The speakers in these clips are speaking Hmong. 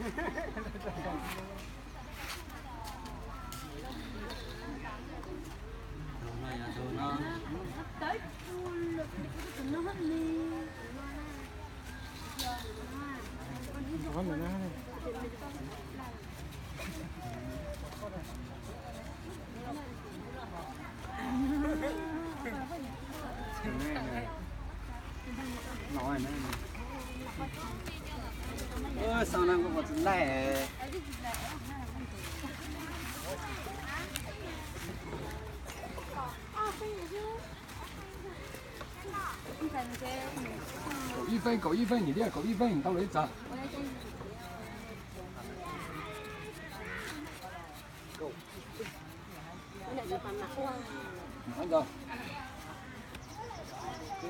Kaum ib feeb, kaum ib feeb, nim liab kaum ib feeb ntau lawm ib txav.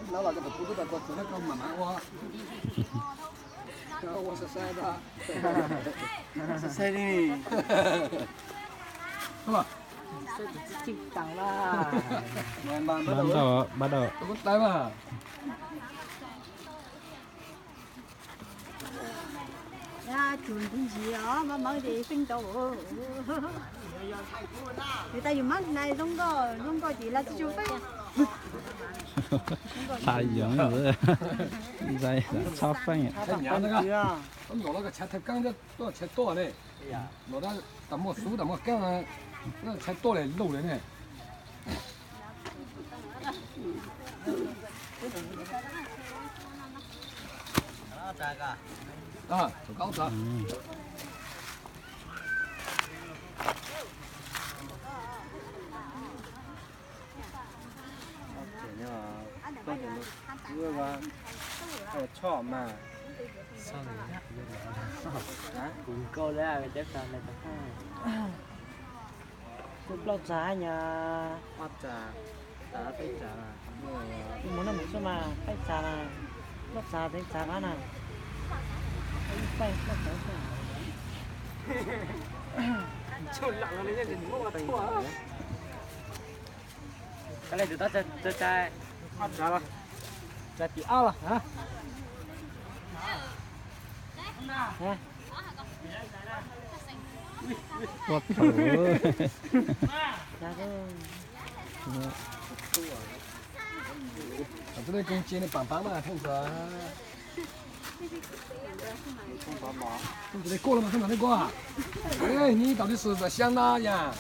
Hnov los cov tus pub tub tas koj txug koj mam mam ua. Ua sai sai, sai sai li. Bắt đầu, bắt đầu. Tsum ntxiv os, maj maj ces feeb ntau. Yus tas yus mab hnais zoo nkauj, zoo nkauj ces lawv tsis tsum feeb. Txha yoov, txhob feeb. Koj nrov los koj tshav thawj keeb thiab tuaj tshav tuaj ne. Los tas muaj xub tas muaj keeb, tshav tuaj li lug li ne. Txhob mas. Kuv nkauj lawm, kuv plaub txav nyab. Ob txav, peb txav. Mus no mus xwb mas peb txav na, plaub txav peb txav qab na. Koj le tus tau tsa, tsa, tsa tim ob los. Ua thaum. Twb koob cia nej pam pam mas theej ntawd. Koj los mas koj los nej koj. Hnub tau tib xus txawm xyab na yam.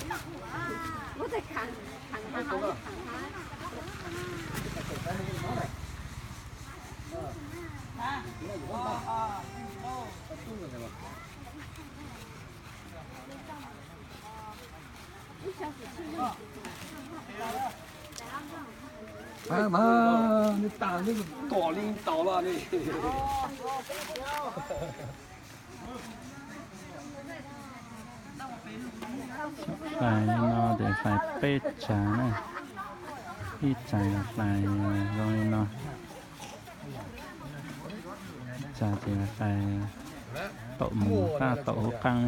Mas, mas, nws tas nws tom li tau los li. Fais no ces fais peb tsav na, ib tsav fais zoo li no. Ib tsav ces fais taum mus, taum hauv qeej.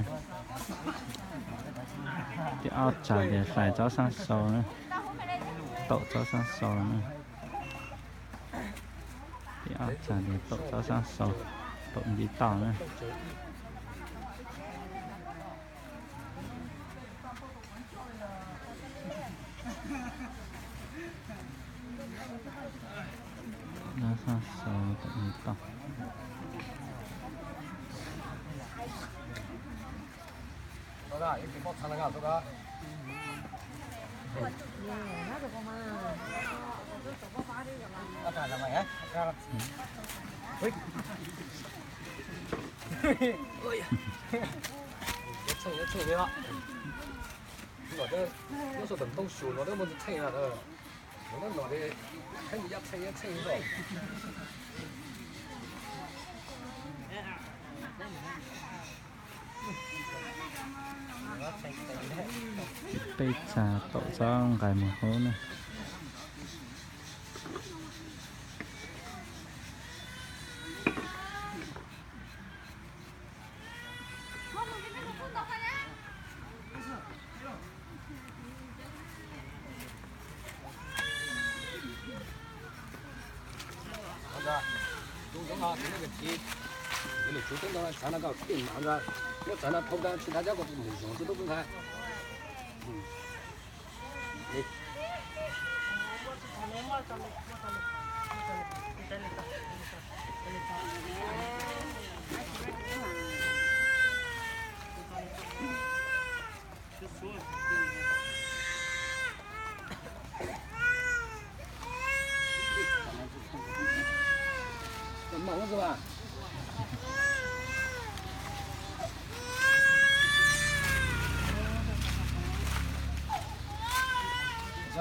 Ces ob tsav ces fais tsob xab xaus na, taum tsob xab xaus na. Ces ob tsav ces taum tsob xab xaus, taum ntiv toj na. Tsob xab xaus taum ntiv toj. Peb tsav taum tsob nqaim mus hauv na. Mus tsuv teb ntau xav no koj tij mam nrog, muab txawv no thau rau tsis thab coj koj mus zoov tsis tub tub ntxhais.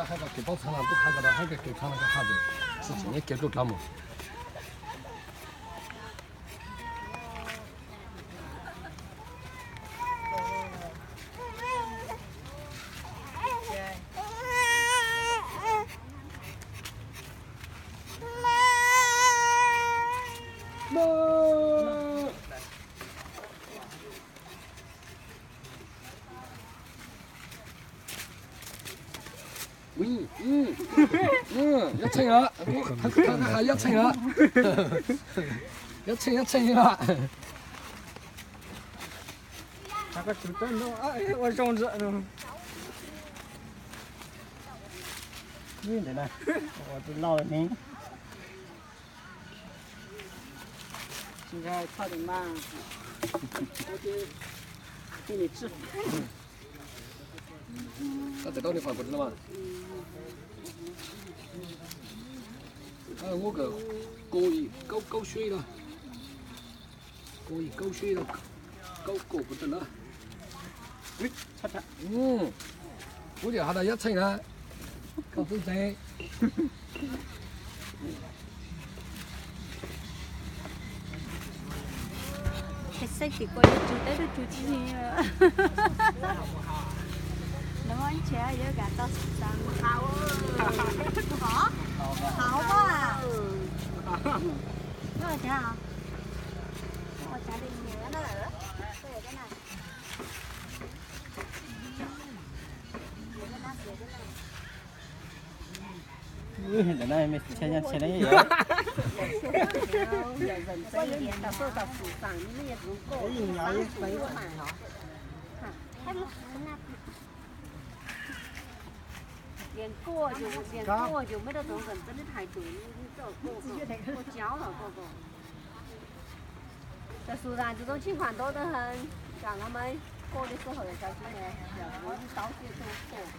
Hais tias kev paub txhab no kuj hais tias hais tias kev txhab no kuj hais tias tsis tseem nyob kev dluj dlav mus. Yob Tsheej os, yob Tsheej os, yob Tsheej yob Tsheej os. Ua zoo ntawm no, ua tus lauj ne. Tab txawm tau nws fam kuv tsis tau mas. Muab kawg, kaub kaub suab no, kaub kaub suab no, kaub kaum kuv tau na. Kuv yam has tas yob Tsheej na, koj tub ntxhais. Xaib tim koj yuav tsum teb lub tsum tsis no ntshe yuav kam tau xav. Hauv a, ua cas, ua cas li mus na. Ntawm no me tsis ntshai nyob tshai na. Lias kuaj yus, lias kuaj yus muaj rau txoov ntxwm neb hais tus kuaj, kuaj cauv los kuaj ko. Cov xu zas tus tub tsis hua ntau tau heev, tsam no mas kuaj li kuaj hauv cov tsis ne, kuv tau tsis tu kuaj.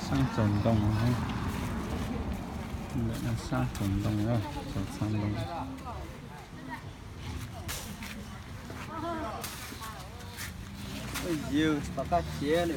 Sab tsaus ntoo, sab tsaus ntoo, tsaus txha ntoo. Yus tom qab khiav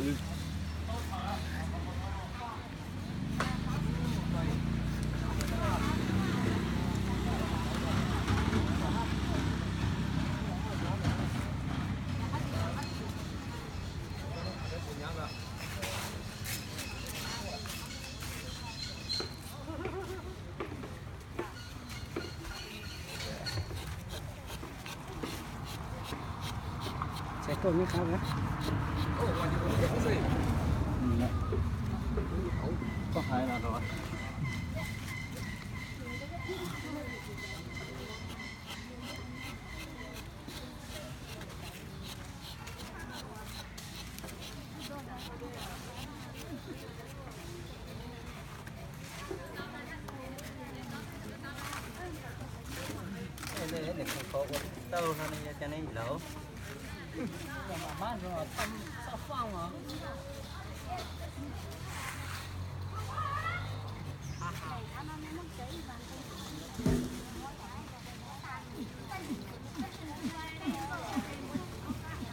lawm.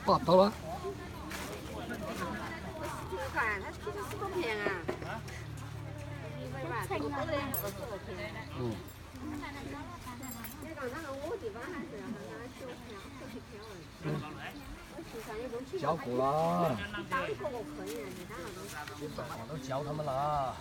Pom tau lawm. Cauv kuv los. Cauv tham mas los.